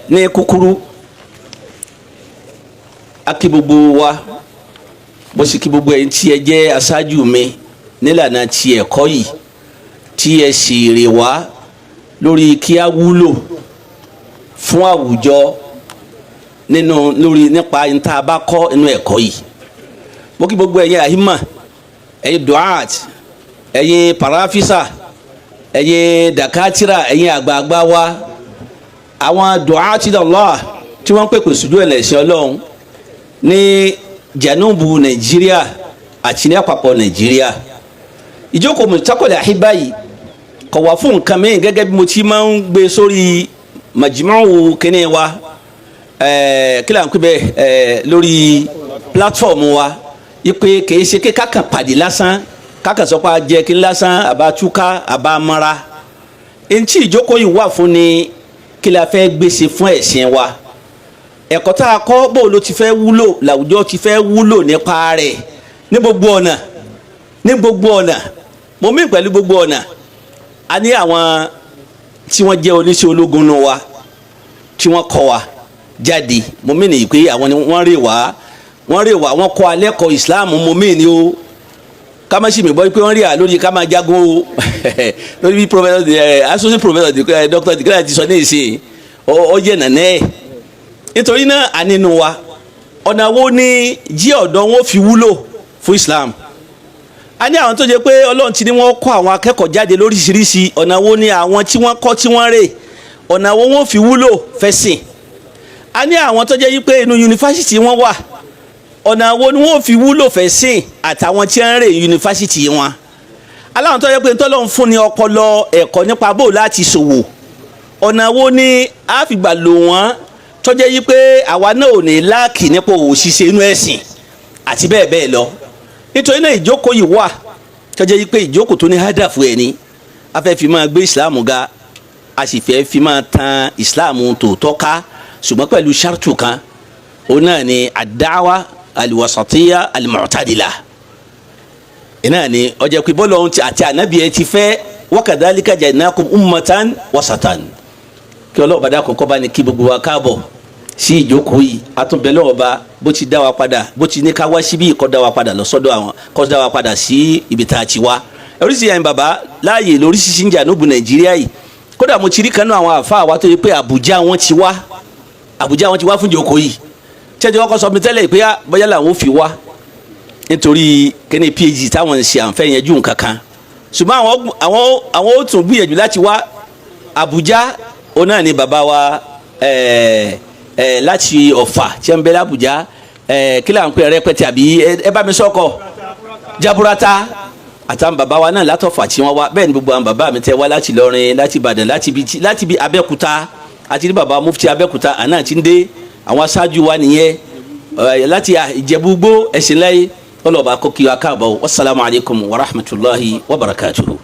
Ní kúkúrú, a kí gbogbo wa, bó sì kí gbogbo ẹ̀yin tí ẹ jẹ́ aṣáájú mi nílànà ti ẹ̀kọ́ yìí, tí ẹ sì rè wá lórí kí á wúlò fún àwùjọ nínú lórí nípa níta bá kọ́ inú ẹ̀kọ́ yìí. Mo kí gbogbo ẹ̀yin àhímà, ẹ̀yin duat, ẹ̀yin parafisa, ẹ̀yin dakatira, ẹ̀yin àgbààgbà wa, àwọn duat Allah tí wọ́n ń pèpè sójú ẹ̀sìn Ọlọ́run ní janubu Nàìjíríà àti ní àpapọ̀ Nàìjíríà. Ìjókòó Multaqal Ahibba yìí kò wá fún nǹkan mìíràn, gẹ́gẹ́ bí mo ti máa ń gbé sórí majmu'u kínní wa, kí là ń pè bẹ́ẹ̀, lórí platform wa, ipe kìí ṣe kí kákan pàdé lásán, kákan sọ pé a jẹ kí lásán, àbá túká, àbá mara. Ntí ìjókòó yìí wà fún ni kí la fẹ́ gbèsè fún ẹ̀sìn wa, ẹ̀kọ́ tá a kọ́, bó ló ti fẹ́ wúlò làwùjọ, ti fẹ́ wúlò nípa rẹ̀ ní gbogbo ọ̀nà, ní gbogbo ọ̀nà. Mo mí pẹ̀lú gbogbo ọ̀nà, a ní àwọn tí wọ́n jẹ́ oníṣẹ́ ológun nù wa tí wọ́n kọ́ wa jáde. Mo mí nìyí pé àwọn ni wọ́n rè wá, wọ́n rè wá, wọ́n kọ́ alẹ́ kọ́ Islam. Mo mí ni o, ká má sì mí gbọ́ pé wọ́n rí à lórí ká máa jagun o, lórí bí professor, associate professor, Dr. Dikira ti sọ ní ìsìn, ọ jẹ́ nànẹ́ ẹ̀. Nítorí náà, a nínú wa, ọ̀nà wo ni jí ọ̀dọ́ wọn fi wúlò fún Islam? A ní àwọn tó jẹ́ pé Ọlọ́run ti ní wọ́n kọ́ àwọn akẹ́kọ̀ọ́ jáde lóríṣiríṣi. Ọ̀nà wo ni àwọn tí wọ́n kọ́, tí wọ́n rè, ọ̀nà wo wọ́n fi wúlò fẹ́sìn? A ní àwọn tó jẹ́ yí pé inú yunifásitì wọn wà, ọ̀nà wo ni wọ́n fi wúlò fẹ́sìn àtàwọn tí wọ́n rè yunifásitì wọn? Aláwọn tó jẹ́ pé ntọ́lọ́run fún ní ọpọlọ ẹ̀kọ́ nípa bó láti ṣòwò, ọ̀nà wo ni a fi gbà lò wọ́n tó jẹ́ yí pé àwa náà ò ní láàkì nípa òwò ṣíṣe inú ẹ̀sìn, àti bẹ́ẹ̀ bẹ́ẹ̀ lọ. Nítorí náà, ìjókòó yìí wà tó jẹ́ yí pé ìjókòó tó ní hádàfù ẹ̀ ni a fẹ́ fi máa gbé ìsìláàmù ga, a sì fẹ́ fi máa tan ìsìláàmù tòótọ́ ká, ṣùgbọ́n pẹ̀lú shartu kan, òun náà ni àdáwà alwasatiyya almu'tadila. Iná ni ọjà pé bọ́ọ̀lù ọ̀hún àti ànábì ẹ ti fẹ́, wa kadhalika ja'alnakum ummatan wasatan. Kí Ọlọ́run bá dákun kọ́ bá ní kí gbogbo wa káàbọ̀ sí ìjókòó yìí. Àtúnbẹ̀lẹ̀ ọba, bó ti dá wa padà, bó ti ní ká wá síbí, kó dá wa padà lọ sọ́dọ̀ àwọn, kó dá wa padà sí ibi tá a ti wá. Oríṣiríṣi àyìn bàbá láàyè lóríṣiríṣi ń jà níbu Nàìjíríà yìí. Kódà mo ti rí kanú àwọn àfa wa tó yẹ pé Àbújá wọn ti wá, Àbújá wọn ti wá fún ìjókòó yìí. Tẹ́tí kọ́kọ́ sọ mi tẹ́lẹ̀ pé bóyá làwọn ò fi wá nítorí kíni PhD táwọn ń ṣe, àǹfẹ́ yẹn jù nǹkan kan, ṣùgbọ́n àwọn ó tún gbìyànjú láti wá Àbújá. Ó náà ni bàbá wa ẹ ẹ láti Ọ̀fà tí ń bẹ l'Àbújá, kí là ń pè rẹpẹtẹ, àbí ẹ bá mi sọkọ Jaburata, àtàwọn bàbá wa náà látọ̀fà tí wọ́n wá. Bẹ́ẹ̀ ni gbogbo àwọn bàbá mi tẹ́ wá láti Ìlọrin, láti Ìbàdàn, láti bí Abẹ́òkúta, àti ní bàbá mufti Abẹ́òkúta àná ti ń dé. Àwọn aṣáájú wa nìyẹn láti Ìjẹ̀bú-Igbó. Ẹ̀sìn láyé, ọlọ́ọ̀bá kó kí wa káàbọ̀. Wasalaamu alaykum wa rahmatulahi wa barakatuhu.